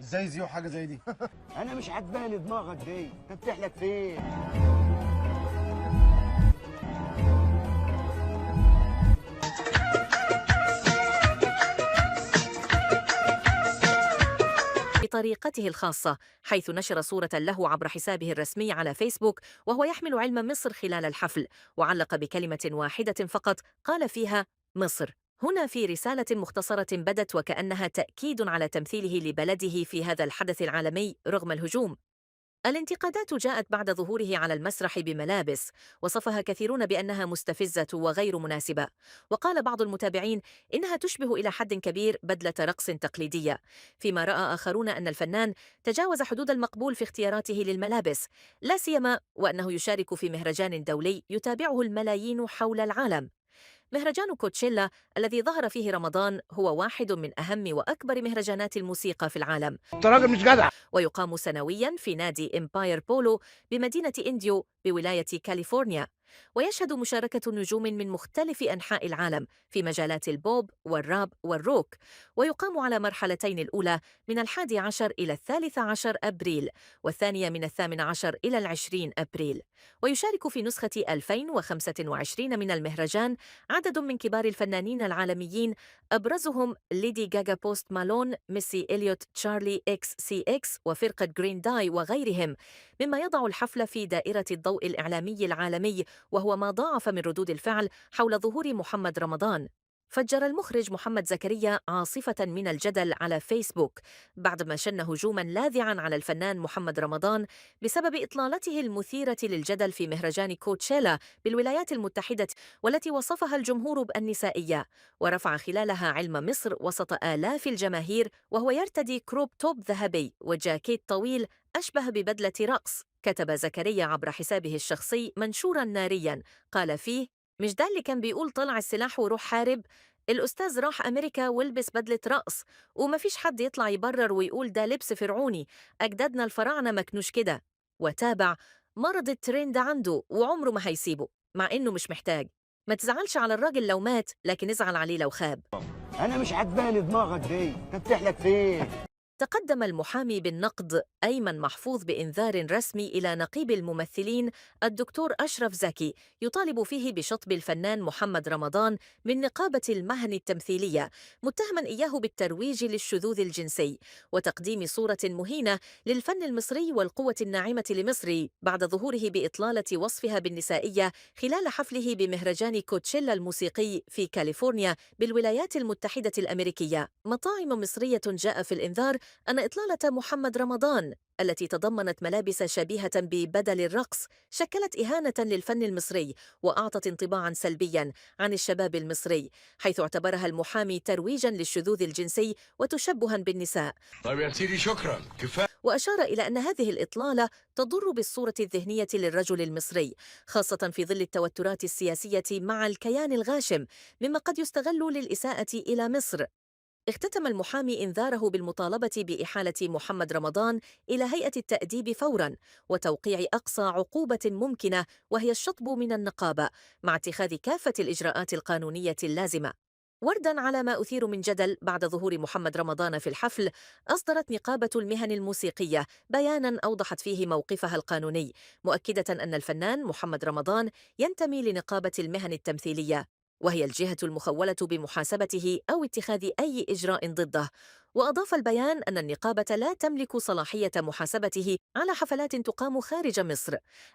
ازاي زيو حاجة زي دي؟ انا مش عجباني دماغك دي، تفتح لك فين؟ بطريقته الخاصة، حيث نشر صورة له عبر حسابه الرسمي على فيسبوك وهو يحمل علم مصر خلال الحفل، وعلق بكلمة واحدة فقط قال فيها: مصر. هنا في رسالة مختصرة بدت وكأنها تأكيد على تمثيله لبلده في هذا الحدث العالمي رغم الهجوم. الانتقادات جاءت بعد ظهوره على المسرح بملابس وصفها كثيرون بأنها مستفزة وغير مناسبة، وقال بعض المتابعين إنها تشبه إلى حد كبير بدلة رقص تقليدية، فيما رأى آخرون أن الفنان تجاوز حدود المقبول في اختياراته للملابس، لا سيما وأنه يشارك في مهرجان دولي يتابعه الملايين حول العالم. مهرجان كوتشيلا الذي ظهر فيه رمضان هو واحد من أهم وأكبر مهرجانات الموسيقى في العالم. انت راجل مش جدع. ويقام سنويا في نادي إمباير بولو بمدينة إنديو بولاية كاليفورنيا، ويشهد مشاركة نجوم من مختلف أنحاء العالم في مجالات البوب والراب والروك، ويقام على مرحلتين: الأولى من 11 إلى 13 أبريل، والثانية من 18 إلى 20 أبريل. ويشارك في نسخة 2025 من المهرجان عدد من كبار الفنانين العالميين، أبرزهم ليدي غاغا، بوست مالون، ميسي إليوت، تشارلي إكس سي إكس، وفرقة جرين داي وغيرهم، مما يضع الحفل في دائرة الضوء الإعلامي العالمي، وهو ما ضاعف من ردود الفعل حول ظهور محمد رمضان. فجر المخرج محمد زكريا عاصفة من الجدل على فيسبوك بعدما شن هجوما لاذعا على الفنان محمد رمضان بسبب إطلالته المثيرة للجدل في مهرجان كوتشيلا بالولايات المتحدة، والتي وصفها الجمهور بالنسائية، ورفع خلالها علم مصر وسط آلاف الجماهير وهو يرتدي crop top ذهبي وجاكيت طويل أشبه ببدلة رقص. كتب زكريا عبر حسابه الشخصي منشورا ناريا قال فيه: مش ده اللي كان بيقول طلع السلاح وروح حارب؟ الأستاذ راح أمريكا ولبس بدلة رقص، ومفيش حد يطلع يبرر ويقول ده لبس فرعوني، أجدادنا الفراعنة ما كانوش كده. وتابع: مرض الترند عنده وعمره ما هيسيبه، مع إنه مش محتاج. ما تزعلش على الراجل لو مات، لكن ازعل عليه لو خاب. انا مش عجباني دماغك دي، تفتح لك فين؟ تقدم المحامي بالنقد أيمن محفوظ بإنذار رسمي إلى نقيب الممثلين الدكتور أشرف زكي يطالب فيه بشطب الفنان محمد رمضان من نقابة المهن التمثيلية، متهما إياه بالترويج للشذوذ الجنسي وتقديم صورة مهينة للفن المصري والقوة الناعمة لمصر بعد ظهوره بإطلالة وصفها بالنسائية خلال حفله بمهرجان كوتشيلا الموسيقي في كاليفورنيا بالولايات المتحدة الأمريكية. مطاعم مصرية جاء في الإنذار أن إطلالة محمد رمضان التي تضمنت ملابس شبيهة ببدل الرقص شكلت إهانة للفن المصري وأعطت انطباعا سلبيا عن الشباب المصري، حيث اعتبرها المحامي ترويجا للشذوذ الجنسي وتشبها بالنساء. طيب يا سيدي شكرا، كفاية. وأشار إلى أن هذه الإطلالة تضر بالصورة الذهنية للرجل المصري، خاصة في ظل التوترات السياسية مع الكيان الغاشم، مما قد يستغل للإساءة إلى مصر. اختتم المحامي إنذاره بالمطالبة بإحالة محمد رمضان إلى هيئة التأديب فوراً وتوقيع أقصى عقوبة ممكنة وهي الشطب من النقابة، مع اتخاذ كافة الإجراءات القانونية اللازمة. وردا على ما أثير من جدل بعد ظهور محمد رمضان في الحفل، أصدرت نقابة المهن الموسيقية بياناً أوضحت فيه موقفها القانوني، مؤكدة أن الفنان محمد رمضان ينتمي لنقابة المهن التمثيلية، وهي الجهة المخولة بمحاسبته أو اتخاذ أي إجراء ضده. وأضاف البيان أن النقابة لا تملك صلاحية محاسبته على حفلات تقام خارج مصر.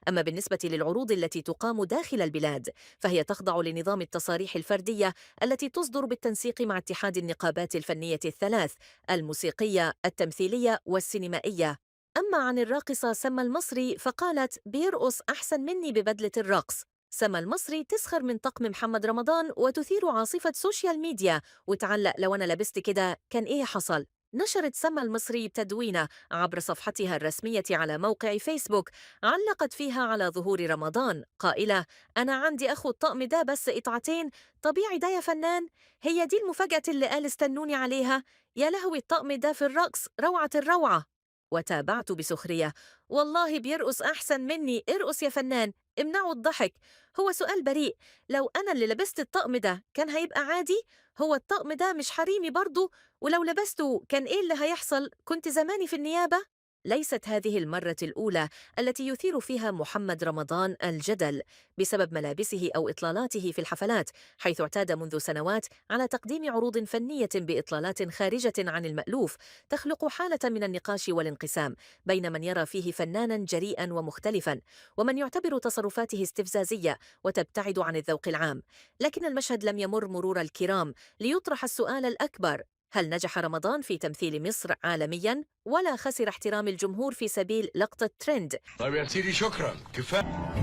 أما بالنسبة للعروض التي تقام داخل البلاد، فهي تخضع لنظام التصاريح الفردية التي تصدر بالتنسيق مع اتحاد النقابات الفنية الثلاث: الموسيقية، التمثيلية، والسينمائية. أما عن الراقصة سما المصري فقالت: بيرقص أحسن مني ببدلة الرقص. سما المصري تسخر من طقم محمد رمضان وتثير عاصفة social media وتعلق: لو أنا لبست كده كان إيه حصل؟ نشرت سما المصري تدوينة عبر صفحتها الرسمية على موقع فيسبوك علقت فيها على ظهور رمضان قائلة: أنا عندي أخو الطقم ده بس قطعتين، طبيعي ده يا فنان؟ هي دي المفاجأة اللي قال استنوني عليها؟ يا لهوي الطقم ده في الرقص روعة الروعة. وتابعت بسخرية: والله بيرقص أحسن مني، ارقص يا فنان. امنعوا الضحك. هو سؤال بريء، لو أنا اللي لبست الطقم ده كان هيبقى عادي؟ هو الطقم ده مش حريمي برضه؟ ولو لبسته كان إيه اللي هيحصل؟ كنت زماني في النيابة؟ ليست هذه المرة الأولى التي يثير فيها محمد رمضان الجدل بسبب ملابسه أو إطلالاته في الحفلات، حيث اعتاد منذ سنوات على تقديم عروض فنية بإطلالات خارجة عن المألوف تخلق حالة من النقاش والانقسام بين من يرى فيه فنانا جريئا ومختلفا، ومن يعتبر تصرفاته استفزازية وتبتعد عن الذوق العام. لكن المشهد لم يمر مرور الكرام ليطرح السؤال الأكبر: هل نجح رمضان في تمثيل مصر عالميا ولا خسر احترام الجمهور في سبيل لقطة ترند؟ طيب يا سيدي شكرا، كفايه.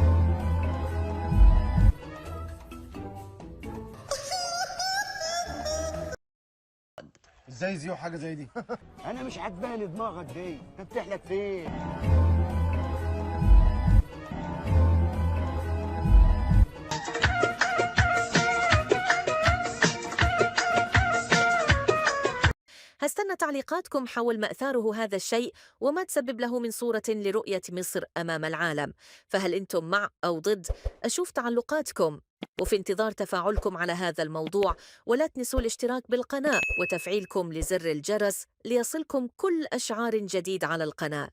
ازاي يذيعوا حاجه زي دي؟ انا مش عجباني دماغك دي، تفتح لك فين؟ هستنى تعليقاتكم حول ما أثاره هذا الشيء وما تسبب له من صورة لرؤية مصر أمام العالم، فهل أنتم مع أو ضد؟ أشوف تعليقاتكم، وفي انتظار تفاعلكم على هذا الموضوع. ولا تنسوا الاشتراك بالقناة وتفعيلكم لزر الجرس ليصلكم كل أشعار جديد على القناة.